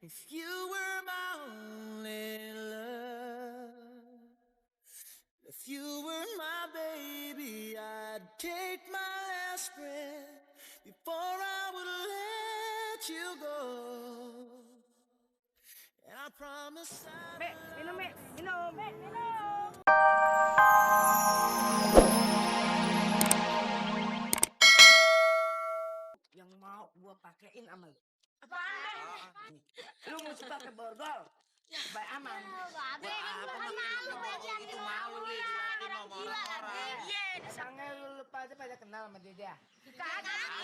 If you were my only love, if you were my baby, I'd take my last breath before I would let you go. And I promise I'd Minum, love you minum, minum. Yang mau gua pakein sama lu. Apaan? Lu mesti pakai borgol. Supaya aman. Babe, kan malu Itu malu nih diliatin sama orang-orang. Iya, emangnya lu lupa aja pada kenal sama dia. kagak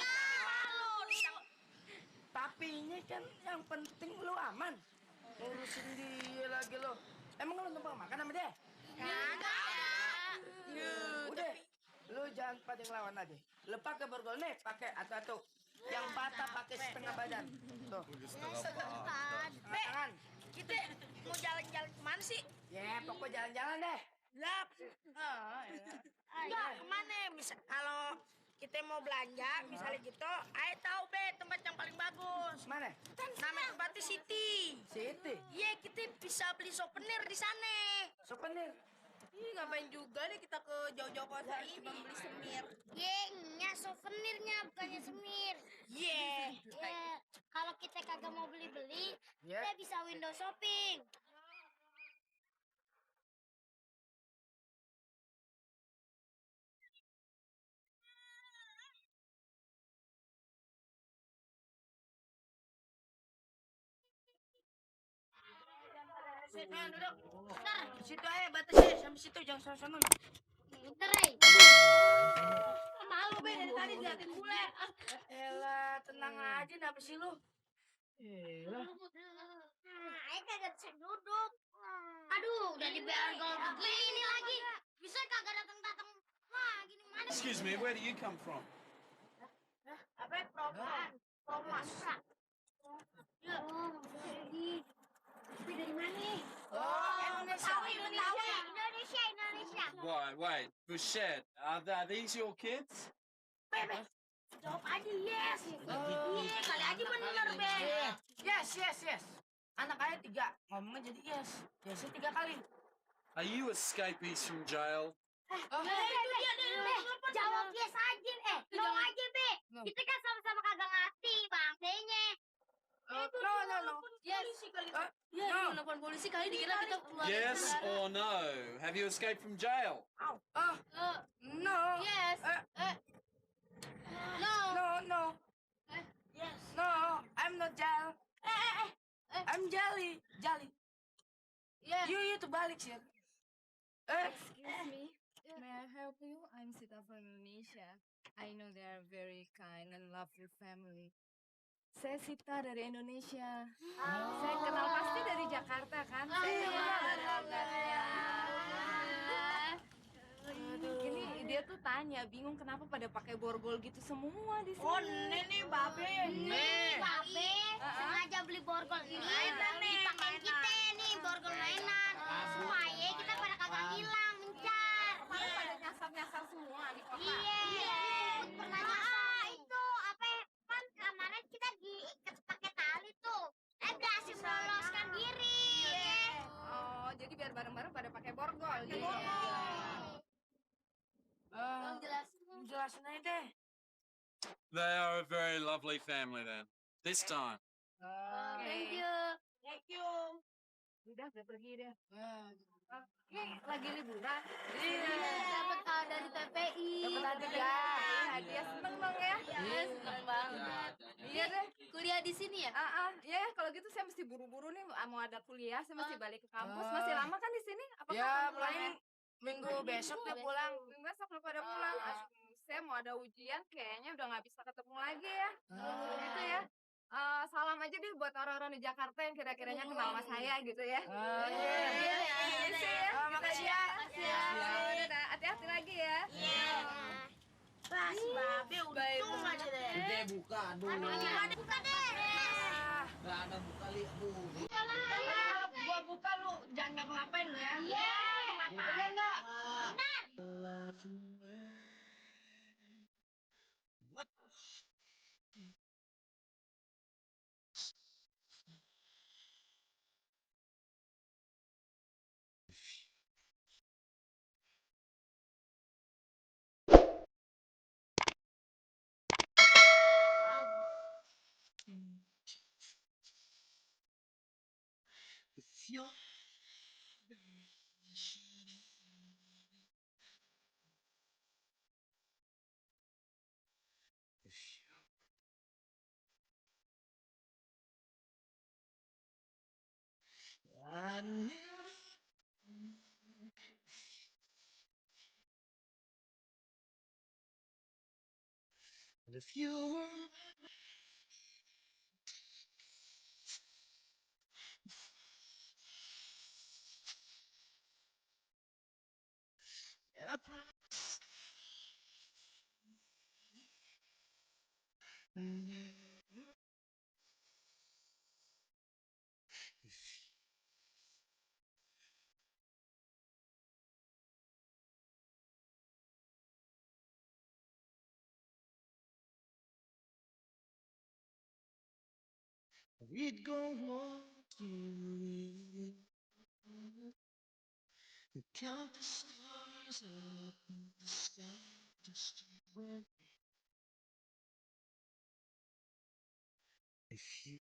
malu. Tapi ini kan yang penting lu aman. Ngurusin dia lagi lu. Emang lu numpang makan sama dia? Kagak. Udah, lu jangan pada ngelawan aja. Lu pakai borgol nih, pakai atu-atu. Yang patah pakai setengah badan. Tuh. Tangan. Kita mau jalan-jalan kemana sih? Ya, pokok jalan-jalan deh. Lap. Enggak, kemana? Kalau kita mau belanja, misalnya gitu, ayo tahu be tempat yang paling bagus. Mana? Namanya tempatnya City. Siti. Iya, kita bisa beli souvenir di sana. Souvenir. Ih, ngapain juga nih kita ke jauh-jauh kota ini cuma beli semir. Nya souvenirnya bukannya semir. Ye. Kalau kita kagak mau beli-beli, Ya. kita bisa window shopping. Duduk. Bentar, situ aja batasnya sampai situ jangan sana-sana. Bentar, malu be dari tadi diliatin bule. Elah, tenang aja, kenapa sih lu? Ayo kagak bisa duduk. Aduh, udah dibayar gol begini lagi. Bisa kagak datang-datang. Wah, gini mana? Excuse me, where do you come from? Apa program? Promosa. Ya. Tapi dari mana nih? Betawi. Indonesia. Wait, Bouchet, are these your kids? Bebe, jawab aja yes. Iya, kali aja bener, Be. Yes. Anak ayah 3, ngomongnya jadi yes. Yesnya 3 kali. Are you escapees from jail? Jawab yes aja, no aja, Be. Kita kan sama-sama kagak ngerti bangsanya. No. Yes. No. Nelfon polisi kali dikira kita keluar. Yes or no? Have you escaped from jail? No. Yes. No. No. Yes. No, I'm not Jal. I'm Jali. Yes. You tuh balik sih. Excuse me, may I help you? I'm Sita from Indonesia. I know they are very kind and lovely family. Saya Sita dari Indonesia. Saya kenal pasti dari Jakarta kan? Saya kenal dari logatnya. Gini dia tuh tanya, bingung kenapa pada pakai borgol gitu semua di sini. Oh, nih Babe. Babe, sengaja beli borgol ini dipakein kita nih, borgol mainan. Supaya kita pada kagak hilang, mencar. Kemarin pada nyasar-nyasar semua di kota. Iya. Pernah nyasar. Itu apa? Kan kemarin kita diikat pakai tali tuh. Berhasil meloloskan diri. Oh, jadi biar bareng-bareng pada pakai borgol. Gitu. Jelasin aja deh. They are a very lovely family then. This time. Thank you. Udah pergi deh. Oke, lagi liburan. Dapat dari TPI. Dapat hadiah seneng dong ya. Iya, seneng banget. Iya deh. Kuliah di sini ya? Ya kalau gitu saya mesti buru-buru nih mau ada kuliah, saya mesti balik ke kampus. Masih lama kan di sini? Apakah Ya, kamu paling minggu besok dia pulang. Minggu besok udah pada pulang. Saya mau ada ujian, kayaknya udah nggak bisa ketemu lagi ya. Gitu ya. Salam aja deh buat orang-orang di Jakarta yang kira-kiranya kenal sama saya gitu ya. Makasih ya. Dadah, hati-hati lagi ya. Bah, si Babe untung aja deh. Udah buka, aduh. Gimana buka deh? Gak ada buka li, aduh. Buka lah. Gua buka lu, jangan ngapa-ngapain lu ya. Iya. Bener nggak? you're if you I never and if you were and I promise we'd go walking and count the stars up in the sky just when if you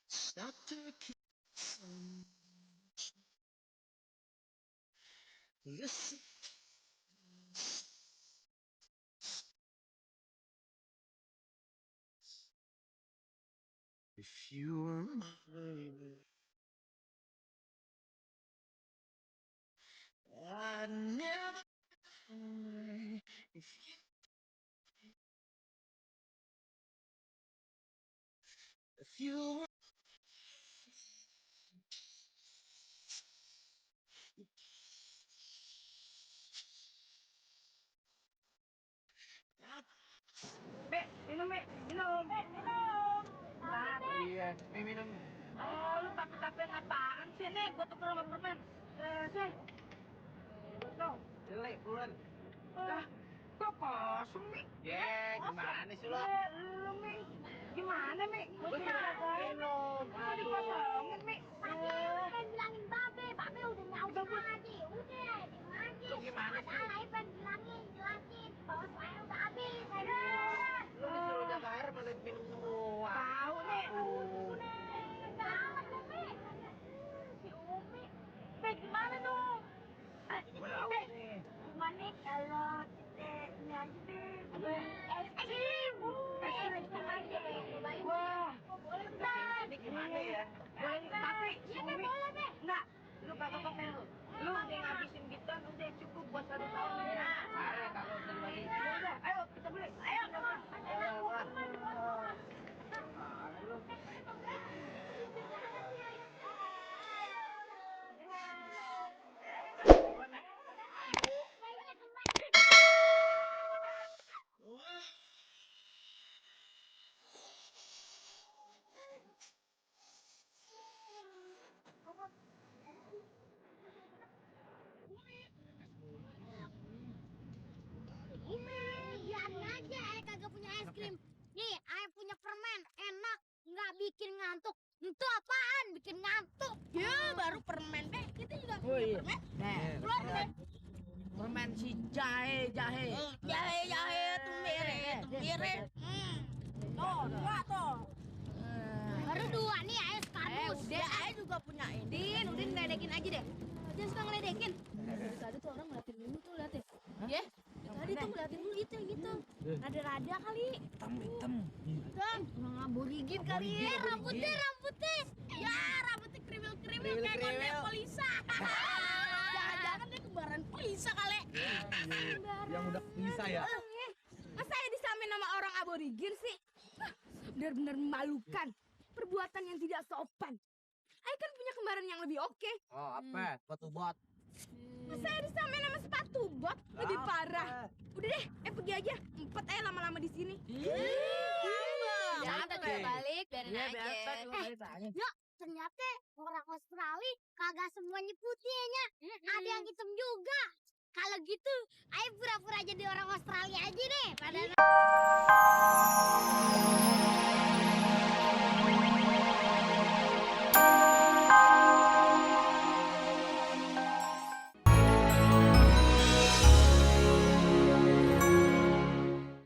stop to keep some listen if you were my baby I'd never if you were Mek, minum, Mek. Minum. Minum. Iya, minum. Oh, lu tapi apaan sih nih? Gua tuker sama permen. Sih. Tuh. Jelek, bulan. Kok kosong, Mek? Ya, gimana sih lo? Lu, Mek. Gimana, Mek? Gua Minum. mau dikosongin, Mek. Pengen bilangin babe udah nyautin aja. Udah, Lu gimana sih? Ayo pengen bilangin, jelasin. Bahwa saya udah habis. Lu disuruh jaga air malah minum semua. Tahu, Mek. Galak lu, Mi. Si Umi. Mek, gimana dong? Mek, gimana kalau kita ini aja deh? Es krim. Es krim aja. Wah. Boleh kan? Ini gimana ya? Tapi, Iya kan boleh, Mek. enggak. Lu kagak pakai lu. Lu udah ngabisin kita, udah cukup buat 1 tahun ini. Are kalau terbagi. Udah, ayo kita beli. Ayo, Biarin aja, kagak punya es krim. Nih, punya permen, enak, nggak bikin ngantuk. Itu apaan? Bikin ngantuk. Ya, baru permen deh. Kita juga punya permen. Keluar deh. permen si jahe. Jahe, tumire. Tuh, 2 tuh. Baru 2 nih, es kardus. Udah, saya juga punya ini. Udin ngeledekin aja deh. Jangan suka ngeledekin. Dari tadi tuh orang ngeliatin dulu tuh, liatin. Ya? Tadi tuh ngeliatin dulu gitu. Rada-rada kali. Hitam. Kan, orang aborigin kali ya. Rambutnya. Ya, rambutnya kriwil-kriwil kayak konde Polisa. Jangan-jangan dia kembaran Polisa kali. Yang udah bisa ya. Masa saya disamain sama orang aborigin sih? Benar-benar memalukan. Perbuatan yang tidak sopan. Saya kan punya kembaran yang lebih oke. Oh, apa? Sepatu bot. Masa saya disamain sama sepatu bot? Lebih parah. Udah deh, pergi aja. Empet aja lama-lama di sini. Jangan kita balik, biarin aja. Yuk, ternyata orang Australia kagak semuanya putih ya. Ada yang hitam juga. Kalau gitu, ayo pura-pura jadi orang Australia aja deh. Pada